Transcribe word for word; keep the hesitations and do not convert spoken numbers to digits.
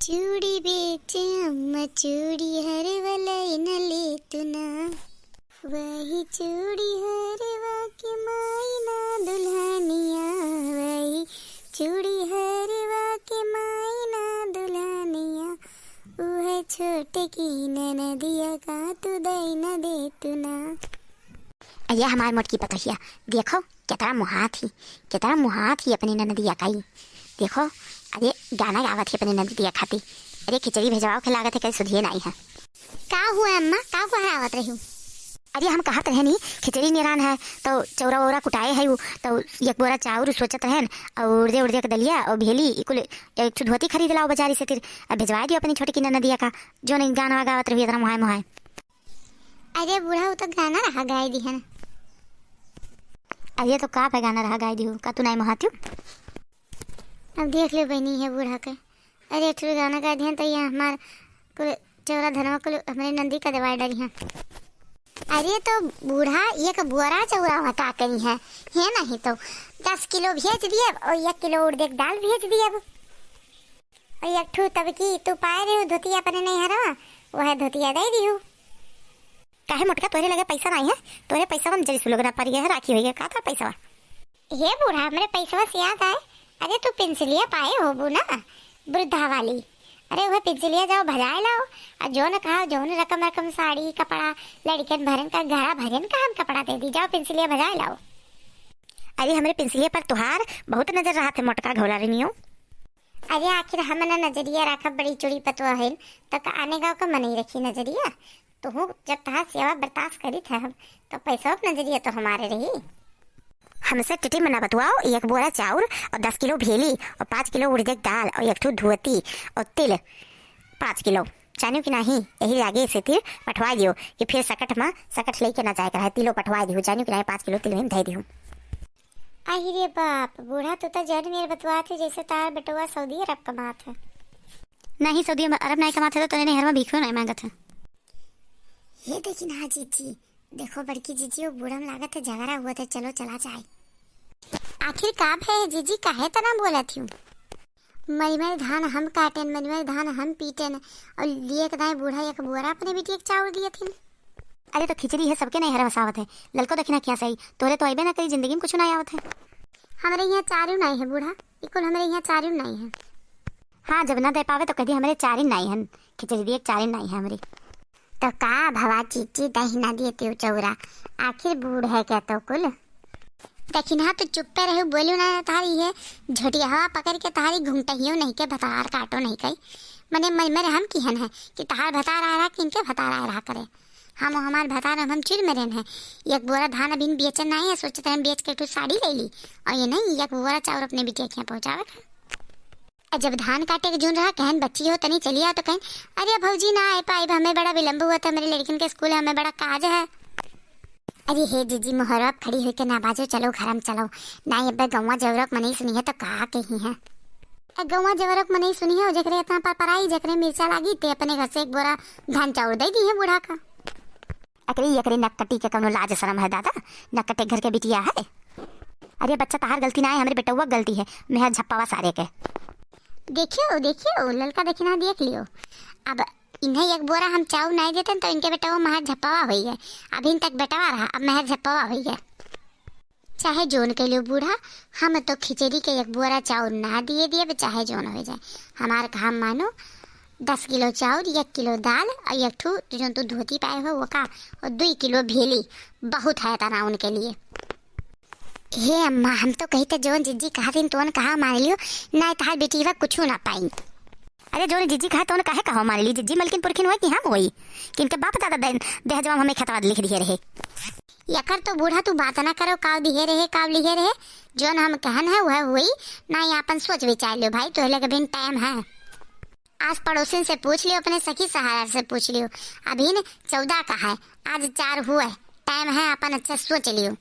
चूड़ी बेचे अम्मा, चूड़ी हरवा लई न ले तू ना। वही चूड़ी हरवा के माई ना दुल्हनिया, वही चूड़ी हरवा के माई ना दुल्हनिया, उहे छोट की ननदिया का तू दई न दे तू ना। अरे हमार मोटकी पतोहिया, देखो केतना मुहात ही, केतना मुहात ही अपने ननदिया का ही। देखो, अरे गाना गावत ही अपने ननदिया खातिर। अरे खिचड़ी भेजवाओ के लागत है, कहीं सुधिए नाई है। का हुआ अम्मा, का हुआ है आवत रही हूँ? अरे हम कहत रहे नी, खिचड़ी निरान है, तो चौरा वौरा कुटाए है उ, तो एक बोरा चाउर सोचत रहन, और उड़दे उड़दे के दलिया, और भेली, ई कुल एक ठो धोती खरीद लाओ बाजारी से तिर, अब भेजवाए दियो अपनी छोटी की ननदिया का, जो नहीं गाना गावत रही इतना मुहाए मुहाए। अरे बूढ़ा, वो तो गाना रहा गाए दिहन। अरे तो का पे गाना रहा गाए दिहू, का तू नाई महात्यू? अब देख लो बहनी है बूढ़ा के। अरे एक ठो गाना गाए दिहन तो ये हमार कुल चौरा धनवा कुल हमरे नंदी का दवाई डाली हैं। अरे तो बूढ़ा एक बोरा चौरा में का करी है, है नहीं तो दस किलो भेज दिए और एक किलो उड़दे के दाल भेज दिए। अब और एक ठू तब की तू पाए रही धोतिया अपने नहीं हरवा, वह धोतिया दे दिहू। काहे मोटका, तोरे लगे पैसा नहीं है? तोरे पैसा में जरी सुलगना पड़ गया है, राखी होई है, का था पैसा? हे बूढ़ा, हमरे पैसवा से याद आए, अरे तू पेंसिलिया पाए होबू ना, वृद्धा वाली। अरे वह पेंसिलिया जाओ भजाए लाओ, और जो न कहा, जो न रकम रकम साड़ी, कपड़ा, लड़कन भरन का, घरा भरन का हम कपड़ा दे दी, जाओ पेंसिलिया भजाए लाओ। अरे हमरे पेंसिलिया पर तुहार बहुत नजर रहा थे मोटका घोला रनियो। अरे आखिर हम ना नजरिया राखब बड़ी चूड़ी पतवा हइन, त का आने गाँव का मनई रखी नजरिया? तुहू जब तहार सेवा बर्दाश्त करी थे हम, तो पैसा नजरिया तो हमारे रही। हमसे टिटी मना बतवाओ, एक बोरा चाउर और दस किलो भेली और पाँच किलो उड़दे के दाल और एक ठो धोती और तिल पाँच किलो, जानियो कि नाही, यही आगे से तिल पठवा दियो कि फिर सकट मा सकट लेके ना जाए के रहे, तिलो पठवा दियो, जानियो कि नाही, पाँच किलो तिल में धै दियो। अहि रे बाप, बूढ़ा तू तो जन मेर बतवात है जैसे तार बेटवा सऊदी अरब कमात है। नहीं, सऊदी अरब नहीं कमात है तो तने नैहर में भीखो नहीं मांगत है। ये देखी ना जीजी, देखो बड़की जीजी, वो बूढ़ा में लागत है झगड़ा हुआ था, चलो चला जाए। आखिर का भय है जीजी, काहे तना बोलत हूँ? मरी मरी धान हम काटेन, मरी मरी धान हम पीटेन, और लिए के दाएं बूढ़ा एक बोरा अपने बिटिया के चाउर दिए थिन। अरे तो खिचड़ी है, सबके नहीं हर वसावत है। ललको देखी ना क्या सही, तोरे तो अइबे ना करी, जिंदगी में कुछ ना आवत है। हमरे यहाँ चारू नाई है बूढ़ा, ई कुल हमरे यहाँ चारू नाई है। हाँ, जब ना दे पावे तो कह दी हमरे चारिन नाई हन, खिचड़ी दिए चारिन नाई है हमरे। तो का भवा चीची दही ना दिए तेऊ चौरा, आखिर बूढ़ है क्या तो कुल? देखी ना, तू चुप्पे रहू, बोलू ना, तारी है झोटिया हवा पकड़ के तारी घुंघटहियो नहीं के भतार काटो नहीं कई। मने मन में रहम किहन है कि तहार भतार आ रहा कि इनके भतार आ रहा करे। हम हमार भतार हम चिर में रहन है। एक बोरा धान अभी बेचन नहीं है, सोचते हैं बेच के एक ठो साड़ी ले ली। और ये नहीं, एक बोरा चाउर अपने बिटिया के यहाँ पहुँचावे का। आ जब धान काटे के जून रहा, कहन बच्ची हो तनी चली आओ, तो कहन, "अरे भौजी ना आए पाइब, हमें बड़ा विलम्ब हुआ था, मेरे लड़कन के स्कूल है, हमें बड़ा काज है।" अरे हे जीजी, मोहरवा खड़ी होके ना बाजो, चलो घर में चलो। ना ये बे गौवा जवरक मनई सुनी है तो का कही है? ए गौवा जवरक मनई सुनी है, जेकरे इतना पर पराई, जेकरे मिर्चा लागी, ते अपने घर से एक बोरा धान चाउर दे दी है बूढ़ा का। एकरे, एकरे नकटी के कौनो लाज शरम है दादा? नकटे घर के बिटिया है। अरे बच्चा, तहार गलती ना है, हमरे बेटउआ के गलती है, मेहर झप्पावा सारे के। देखियो, देखियो, ललका देखी ना देख लियो। अब इन्हें एक बोरा हम चाउर नहीं देते तो इनके बेटउआ मेहर झप्पावा होई गए। अभी तक बेटवा रहा, अब मेहर झप्पावा होई गए। चाहे जोन के लियो बूढ़ा, हम तो खिचड़ी के एक बोरा चाउर ना दिए दिए, चाहे जोन हो जाए। हमार काम मानो, दस किलो चाउर, एक किलो दाल और एक ठू जो तू धोती पाए हो वो का, और दुई किलो भेली, बहुत है तना उनके लिए। हे अम्मा, हम तो कही थे जोन जिज्जी कहा दिन तोन कहा मान लियो, ना तहार बेटी बा कुछ ना पाई। अरे जोन जिज्जी कहा तोन काहे कहा मान ली, जिज्जी मलकिन पुरखिन हुआ कि हम हुई, कि इनके बाप दादा दे-, दहेजवा में हमें खेतवा लिख दिए रहे। एकर तो बूढ़ा तू बात ना करो, काव दिहे रहे, काव लिहे रहे, जोन हम कहन है वह हुई, ना ये अपन सोच विचार लियो भाई, तोहले के बिन टाइम है। आस पड़ोसिन से पूछ लियो, अपने सखी सहारा से पूछ लियो। अभी न चौदह का है, आज चार हुआ है, टाइम है, अपन अच्छा सोच लियो।